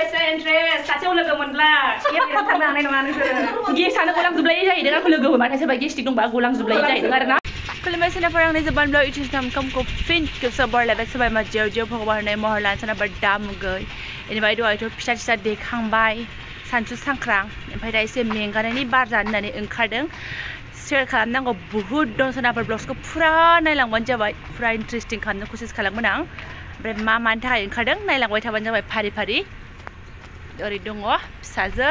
best interest सासेयाव लोगो मोनब्ला एयारपर्टआव थांनो हानाय नङा नोंसोरो गेसानो गलांजोबलायै जाहैदों आंखौ लोगो मोनबाथाय सोरबा गेस्टिक दंबा गलांजोबलायै जाहैदों आरोना खुलुमबाय सोनाफोर आंनि जोबान ब्लाउ इटिस नामखौ फिन खेबसे बरलायबाय सोरबा माजियाव जिउ भगवान होननाय महर लानो सोनाबा दामुगै बेनिफ्राय दहायथ' फिसा फिसा देखांबाय सानसु सांख्रां ओमफ्राय दा एसे मेंगानायनि बार जानो होननानै ओंखारदों शेयार खालामनांगौ बुहुत दं सोनाफोर ब्लग्सखौ फुरा नायलांबानो जाबाय फुरा इन्ट्रेस्टिं खालामनो कसिस खालामगोन आं ओमफ्राय मानि थाखाय ओंखारदों नायलांबाय थाबानो जाबाय फारि फारि ओरै दङ फिसाजो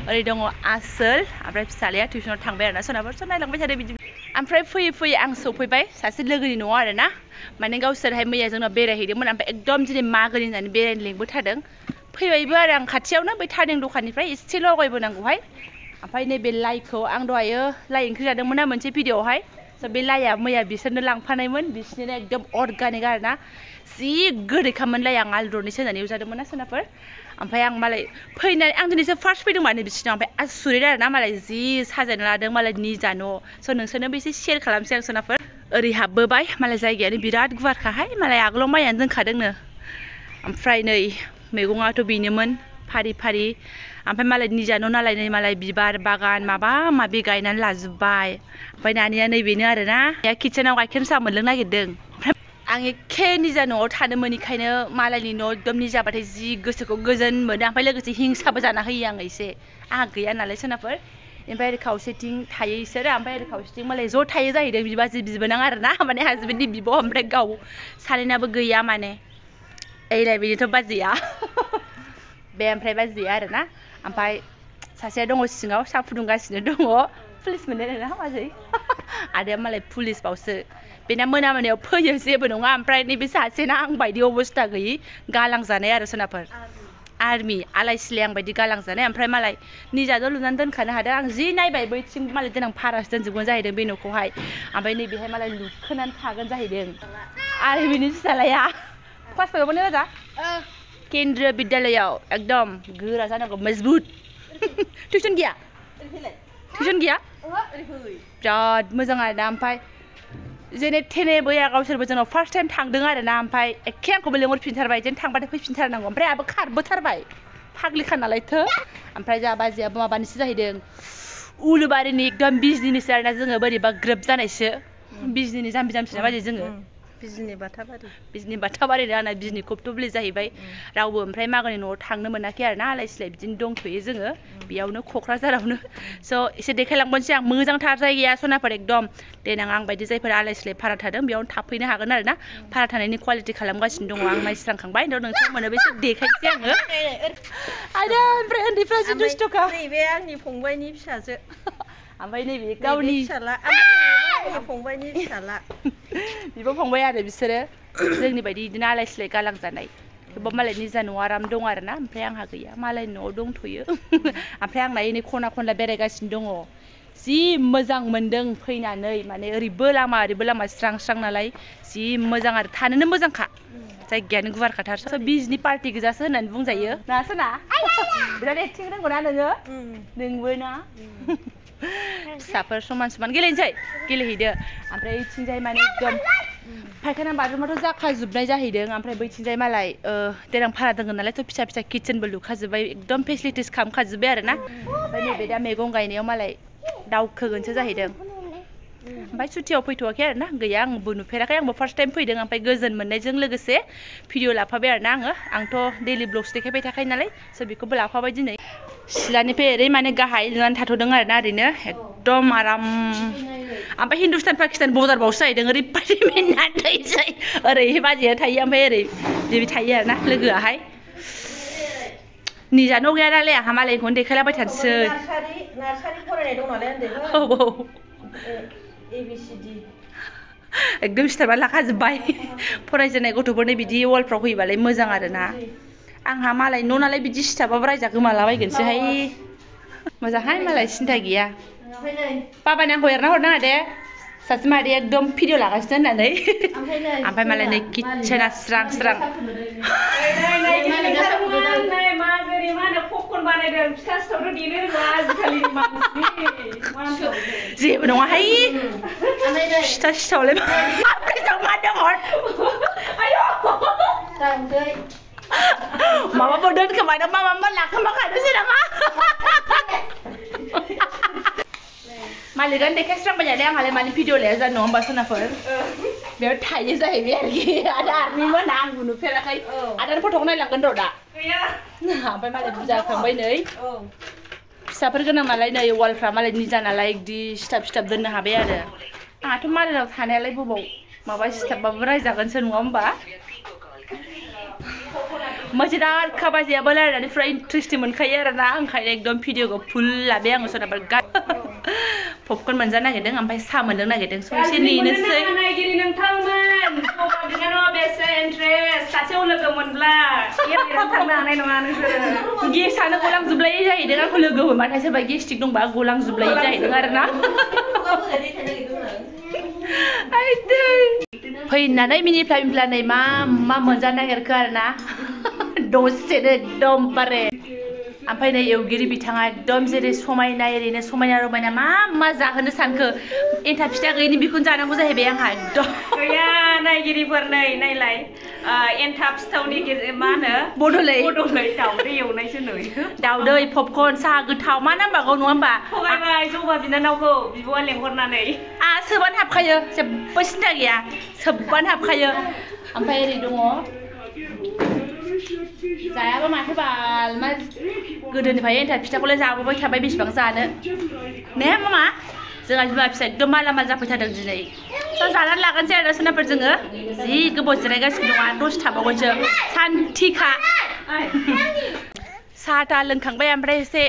ओरै दङ आसोल ओमफ्राय फिसालाया टिउसनाव थांबाय आरोना सोनाफोर नायलांबाय थादों बिदि ओमफ्राय फैयै फैयै आं सफैबाय सासे लोगोनि न'आव आरोना माने गावसोरहाय मैया जोंनाव बेरायहैदोंमोन ओमफ्राय एकदम दिनै मागोनि होननानै बेरायनो लिंबोथारदों फैबायबो आरो आं खाथियावनो बै थारनिं दखाननिफ्राय एसेल' आवगायबोनांगौहाय ओमफ्राय नैबे लाइखौ आं दहायो लाइ ओंख्रि जादोंमोन ना मोनसे भिडिअ'आवहाय बे लाइया मैया बिसोरनो लांफानायमोन बिसोरनो एकदम अर्गानिक आरोना जि गोदैखामोन लाइया आं आलु दरनैसो होनानै एवजादोंमोन ना सोनाफोर ओमफ्राय आं मालाय फैनानै आं दिनैसो फार्स्ट फैदों माने बिसोरनाव ओमफ्य आसुरित आरोना मालाय जि साजायना लादों मालाय निजा न' स' नोंसोरनोबो एसे शेयार खालामसै आं सोनाफोर ओरै हाबबोबाय मालाय जायगायानो बिराद गुवारखाहाय मालाय आगोलाव माइयानो दोनखादोंनो ओमफ्राय नै मैगङाथ' बेनोमोन फारि फारि ओमफ्राय मालाय निजा न' नालाय नै मालाय बिबार बागान माबा माबि गायनानै लाजोब्बाय ओमफ्राय नानिया नैबेनो आरोना किटसेनाव गाइखेर साहा मोनलोंनो नागिरदों आं एखे निजा न'आव थानो मोनिखायनो मालायनि न' एकदम निजाबाथाय जि गोसोखौ गोजोन मोनो ओमफ्राय लोगोसे हिंसाबो जाना होयो आङो एसे आंहा गैया नालाय सोनाफोर ओमफ्राय ओरै खावसेथिं थायो इसोरो ओमफ्राय ओरै खावसेथिं मालाय ज' थायो जाहैदों बिबाजै बिबोनां आरोना माने हाजबेन्डनि बिब' ओमफ्राय गाव सानैनाबो गैया माने ओइलाय बेनोथ' बाजैया बे ओमफ्राय बाजैया आरोना ओमफ्राय सासेया दङ सिङाव साहा फुदुंगासिनो दङ पुलिस मोननाय नङा बाजै आदाया मालाय पुलिस बावसो बेना मोना मोनायाव फैयो जेबो नङा ओमफ्राय नैबे सासेना आं बायदि अबस्था गैयि गालांजानाय आरो सोनाफोर आर्मि आलाय सिलाय आं बायदि गालांजानाय ओमफ्राय मालाय निजाजों लुनानै दोनखानो हादों आं जि नायबाय बैथिं मालाय देनां भारासो दोनजोबगोन जाहैदों बे न'खौहाय ओमफ्राय नैबेहाय मालाय लुखोनानै थागोन जाहैदों आरो बिनि फिसालाया क्लास फाइभआवनो राजा केन्द्रीय बिद्यालयाव एकदम गोरा जानांगौ मजबुत टिउसन गैया टिउसन गैया बिराद मोजां आरोना ओमफ्राय जेने थेने बैया गावसोरबो जोंनाव फार्स्ट टाइम थांदों आरोना ओमफ्राय एखे आंखौबो लेंहरफिनथारबाय जेन थांबाथाय फैफिनथारनांगौ ओमफ्राय आंहाबो खारबोथारबाय फाग्लिखा नालायथो ओमफ्राय जोंहा बाजैयाबो माबानिसो जाहैदों उलुबारिनि एकदम बिजनिनिसो आरोना जोङो बोरैबा ग्रोब जानायसो बिजनिनि जाम्बि जाम्बिसो बाजै जोङो बिजनि बाथाबारि आंना बिजनि खबथुब्लि जाहैबाय रावबो ओमफ्राय मागोनि न'आव थांनो मोनाखै आरोना आलाय सिलाय बिदिनो दंथ'यो जोङो बेयावनो क'क्राझारावनो स' एसे देखायलांबानोसै आं मोजांथार जायगाया सोनाफोर एकदम देनां आं बायदि जायफोर आलाय सिलाय भारा थादों बेयावनो थाफैनो हागोन आरोना भारा थानायनि कुवालिटि खालामगासिनो दङ आं नायस्रांखांबाय नोंथांमोननोबो एसे देखायनोसै आङो आरो ओमफ्राय उन्दैफ्रा जि दुस्थ'खा नैबे आंनि फंबायनि फिसाजो ओमफ्राय नैबे गावनि फिसाला फंबायनि फिसाला बिब' फंबाय आरो बिसोरो जोंनि बायदि बिदिनो आलाय सिलाय गालांजानाय थेवबो मालाय निजा न'आव आराम दं आरोना ओमफ्राय आंहा गैया मालायनि न'आव दंथ'यो ओमफ्राय आंना एनै खना खनला बेरायगासिनो दङ जि मोजां मोनदों फैनानै माने ओरैबो लामा स्रां स्रां नालाय जि मोजां आरो थानोनो मोजांखा जायगायानो गुवारखाथार बिजनि पार्टि गोजासो होननानै बुंजायो ना सोना बिराद एक्टिं रोंगौना नोङो नोंबो ना फिसाफोर समान समान गेलेनोसै गेलेहैदो ओमफ्राय इथिंजाय माने एकदम फायखाना बाथरुमाथ' जाखाजोबनाय जाहैदों ओमफ्राय बैथिंजाय मालाय देनां भारा दोनगोन नालायथ' फिसा फिसा किटचेनबो लुखाजोब्बाय एकदम फेसिलिटिस खालामखाजोब्बाय आरोना ओमफ्राय नैबे दा मैगं गायनायाव मालाय दावखोगोनसो जाहैदों ओमफ्राय सुटियाव फैथ'वाखै आरोना गैया आंबो नुफेराखै आंबो फार्स्ट टाइम फैदों ओमफ्राय गोजोन मोननायजों लोगोसे भिडिअ लाफाबाय आरोना आंथ' दैलि ब्लग्स देखायबाय थाखायो नालाय स' बेखौबो लाफाबाय दिनै सिलानिफ्राय ओरै माने गाहाय लुनानै थाथ'दों आरोना ओरैनो एकदम आराम ओमफ्राय हिन्दुस्तान पाकिस्तान बर्डारबावसो जाहैदों ओरैबायदि मिनिनानै थैसै ओरै बाजैया थायो ओमफ्राय ओरै बिबो थायो आरोना लोगोआहाय निजा न' गैया नालाय आंहा मालायखौनो देखायलाबाय थानोसै नार्सारि फरायनाय दं नालाय उन्दैफोर औ ABCD एकदम सिथारना लाखाजोब्बाय फरायजेननाय गथ'फोरनो बिदि वालफ्राव होयोबालाय मोजां आरोना आंहा मालाय न' नालाय बिदि सिथाबाबो रायजा गोमालाबायगोनसोहाय मोजांहाय मालाय सिन्था गैया बाबानि आंखौ एरना हरनाङा दे सासे मादैया एकदम भिडिअ लागासिनो होननानै ओमफ्राय मालाय नै किटचेना स्रां स्रां जेबो नङाहाय फिथा सिथावलाय माबाफोर दोनखोमानो मा लाखोमाखादोंसो नामा मालिकानो देखायस्रांबाय थादों आंहालाय मानि भिडिअ लाया जानो नङा होमबा सनाफोर बेयाव थायो जाहैबाय आरोखि आदारनिमोन आंबो नुफेराखै आदार फट'खौ नायलांगोन र' दा ओमफ्राय मालाय बुरजा होखांबाय नै फिसाफोर गोनां नालाय नै वालफ्रा मालाय निजा नालाय बिदि सिथाब दोननो हाबाय आरो आंहाथ' मालायनाव थानायालाय बबाव माबा सिथाबबाबो रायजागोनसो नङा होमबा मजेदार खाबाजियाबो रायलायनानै फुरा इन्ट्रेस्टिं मोनखायो आरोना ओंखायनो एकदम भिडिअखौ फुल लाबाय आङो सनाफोर पपकर्न मोनजानो नागिरदों ओमफ्राय साहा मोनलोंनो नागिरदों स' एसे नेनोसै नायगिरि नोंथांमोन बिनानावा बेसे इन्ट्रेस्ट सासेयाव लोगो मोनब्ला थांनो हानाय नङा नोंसोरो गेसानो गलांजोबलायै जाहैदों आंखौ लोगो मोनबाथाय सोरबा गेस्टिक दंबा गलांजोबलायै जाहैदों आरोना फैनानै मिनिफ्ला मा मोनजानो नागिरखो आरोना दसेनो एकदमबारे ओमफ्राय नै एवगिरि बिथाङा एकदम जेरै समायना ओरैनो समायना रमायना मा जाहोनो सानखो एन्थाब फिथा गैयिनि बेखौनो जानांगौ जाहैबाय आंहा एकदम गैया नायगिरिफोर नै नायलाय एन्थाब सिथावनि मा होनो बदलै दाउदै एवनायसो नै दाउदै पपकर्न साहा गोथाव मा नांबागौ नङा होमबा थगायबाय जौबा बिनानावखौ बिब'आ लेंहरनानै सोबानो हाबखायो जेबो सिन्था गैया सोबानो हाबखायो ओमफ्राय ओरै दङ जायाबा माथो बाल मा गोदोनिफ्राय एन्थाब फिथाखौलाय जाबोबाय थाबाय बेसेबां जानो ने मामा जोंहा बिमा फिसा एकदम मालामाल जाफैथारदों दिनै स' जानानै लागोनसै आरो सोनाफोर जोङो जि गोबाव जिरायगासिनो दङ आरो दसे थाबावगोनसो सान्थिखा साहा था लोंखांबाय ओमफ्राय एसे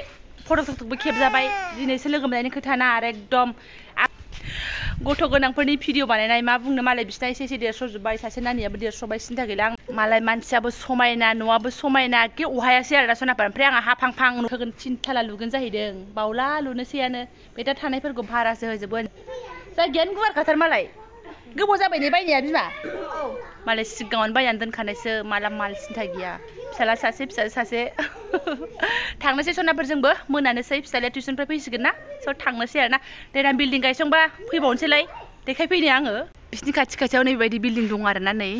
फट'बो खेबजाबाय दिनैसो लोगो मोननायनि खोथा ना आरो एकदम गथ' गोनांफोरनि भिडिअ बानायनाय मा बुंनो मालाय बिसिना एसे देरस्र'जोब्बाय सासे नानियाबो देरस्र'बाय सिन्था गैला आं मालाय मानसियाबो समायना न'आबो समायना के अहायासै आरो दा सनाफोर ओमफ्राय आंहा हाफां नुहोगोन थिनथाला लुगोन जाहैदों बावला लुनोसैयानो बे दा थानायफोरखौ भारासो होजोबगोन जायगायानो गुवारखाथार मालाय गोबाव जाबाय ने बायनाया बिमा मालाय सिगाङावनो बायनानै दोनखानायसो माला माल सिन्था गैया फिसाला सासे फिसाजो सासे थांनोसै सनाफोरजोंबो मोनानोसै फिसालाया टिउसननिफ्राय फैसिगोन ना स' थांनोसै आरो ना देनां बिल्डिं गायसंबा फैबावनोसैलाय देखायफैनो आङो बिसिनि खाथियाव नैबायदि बिल्डिं दं आरोना नै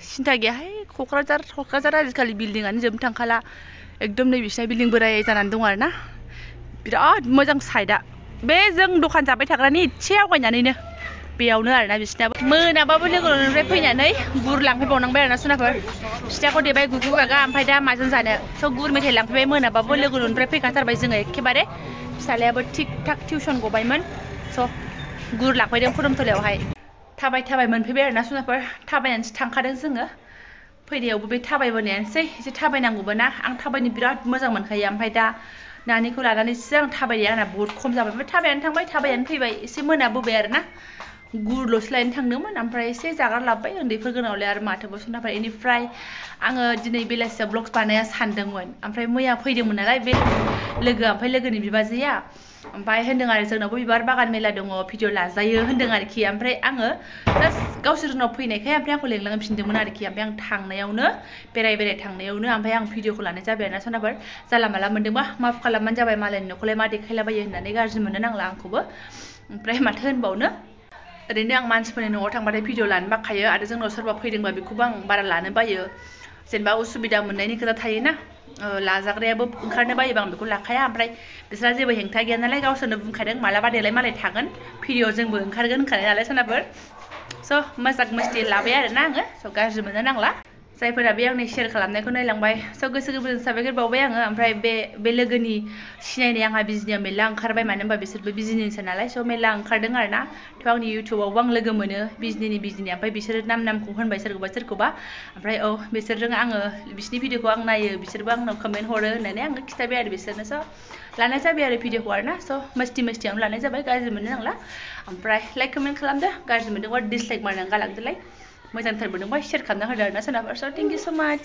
सिन्था गैयाहाय क'क्राझार आजिखालि बिल्डिंआनो जोबनो थांखाला एकदम नै बिसिना बिल्डिं बोराय जानानै दं आरोना बिराद मोजां साइडआ बे जों दखान जाबाय थाग्रानि एसे आवगायनानैनो बेयावनो आरोना बिसिनाबो मोनाबाबो लोगोनिफ्राय फैनानै गुर लांफैबावनांबाय आरोना सनाफोर फिथाखौ देबाय गुगु गागा ओमफ्राय दा माजों जानो स' गुर मेथाइ लांफैबाय मोनाबाबो लोगोनिफ्राय फैखाथारबाय जोङो एखेबारे फिसालायाबो थिग थाक टिउसन गबायमोन स' गुर लांफैदों फुरुमथलायावहाय थाबाय मोनफैबाय आरोना सनाफोर थाबायनानैसो थांखादों जोङो फैनायावबो बे थाबायबोनायानोसै एसे थाबायनांगौबो ना आं थाबायनो बिराद मोजां मोनखायो ओमफ्राय दा नानिखौ लानानैसो आं थाबायनाया आंना बहुत खम जाबाय ओमफ्राय थाबायनानै थांबाय थाबायनानै फैबाय एसे मोनाबोबाय आरोना गुरल'सो लायनो थांदोंमोन ओमफ्राय एसे जाग्रा लाबोबाय उन्दैफोर गोनांलाय आरो माथोबो सनाफोर बेनिफ्राय आङो दिनै बेलासियाव ब्लग्स बानाया सानदोंमोन ओमफ्राय मैया फैदोंमोन नालाय बे लोगोआ ओमफ्राय लोगोनि बिबाजैया ओमफ्राय होनदों आरो जोंनावबो बिबार बागान मेला दङ भिडिअ लाजायो होनदों आरोखि ओमफ्राय आङो जास्ट गावसोरनाव फैनायखाय ओमफ्राय आंखौ लेंलांफिनदोंमोन आरोखि ओमफ्राय आं थांनायावनो बेराय थांनायावनो ओमफ्राय आं भिडिअखौ लानाय जाबाय आरोना सनाफोर जाला माला मोनदोंबा माफ खालामबानो जाबाय मालायनि न'खौलाय मा देखायलाबायो होननानै गाज्रि मोननो नांला आंखौबो ओमफ्राय माथो होनबावनो ओरैनो आं मानसिफोरनि न'आव थांबाथाय भिडिअ लानो बाखायो आरो जोंनाव सोरबा फैदोंबा बेखौबो आं बारा लानो बायो जेनेबा उसुबिदा मोननायनि खोथा थायोना लाजाग्रायाबो ओंखारनो बायोबा आं बेखौ लाखाया ओमफ्राय बिसोरहा जेबो हेंथा गैया नालाय गावसोरनो बुंखादों मालाबा देलाय मालाय थागोन भिडिअ जोंबो ओंखारगोन होनखानाय नालाय सनाफोर स' मोजां मस्ति लाबाय आरोना आङो स' गाज्रि मोननो नांला जायफोरा बे आंनि शेयार खालामनायखौ नायलांबाय स' गोसो गोरबोजों साबायखर बावबाय आङो ओमफ्राय बे लोगोनि सिनायनाय आंहा बिजिनियाव मेरला ओंखारबाय मानो होनबा बिसोरबो बिजिनिसो नालाय स' मेरला ओंखारदों आरोना थ' आंनि इउटुबावबो आं लोगो मोनो बिजिनिया ओमफ्राय बिसोरो नामखौ होनबाय सोरखौबा ओमफ्राय बिसोरजों आङो बिसिनि भिडिअखौ आं नायो बिसोरबो आंनाव कमेन्ट हरो होननानै आङो खिथाबाय आरो बिसोरनो स' लानाय जाबाय आरो भिडिअखौ आरोना स' मस्तियावनो लानाय जाबाय गाज्रि मोननो नांला ओमफ्राय लाइक कमेन्ट खालामदो गाज्रि मोनदोंबा डिसलाइक मारनानै गालांदोलाय मोजांथार मोनदोंबा शेयार खालामना होदो आरोना सोरनाबा स' थेंक इउ स' माच